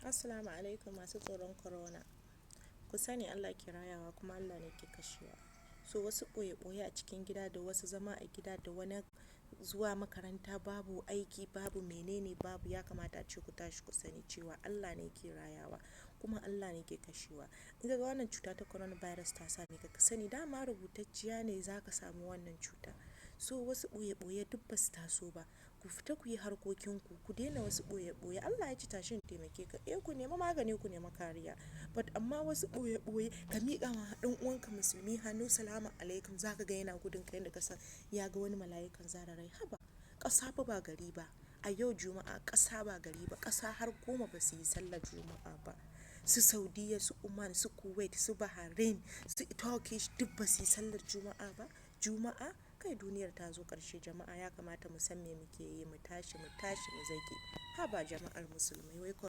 Assalamu alaikum masu tsoron corona. Ku sani Allah ke rayawa kuma Allah ne ke kashewa. So wasu ɓoye-ɓoye a cikin gida da wasu zama a gida da wani zuwa makaranta babu aiki babu menene babu, ya kamata ace ku tashi ku sani cewa Allah ne ke rayawa kuma Allah ne ke kashewa. In ka ga wannan cuta ta coronavirus ta same ka, ka sani dama rubutacciya ne za ka samu wannan cuta. So wasu ɓoye-ɓoye duk ba su taso ba. Ku fita ku yi harkokinku, ku daina wasu ɓoye-ɓoye. Allah ya ce tashi in taimake ka. Eh, ku nema magani, ku nema kariya. But amma wasu ɓoye-ɓoye ka miƙa ma ɗan uwanka musulmi hannu, "Salamu alaikum," za ka ga yana gudun ka yanda ka san ya ga wani mala'ikan zare rai. Haba, ƙasa fa ba gari ba. A yau Juma'a ƙasa ba gari ba. Ƙasa har 10 ba su yi sallar Juma'a ba. Su Saudiyya, su Oman, su Kuwait, su Bahrain, su Turkish duk ba su yi sallar Juma'a ba. Juma'a kai, duniyar ta zo ƙarshe, jama'a. Ya kamata mu san me muke yi, mu tashi, mu tashi mu zage. Haba jama'ar musulmai wai.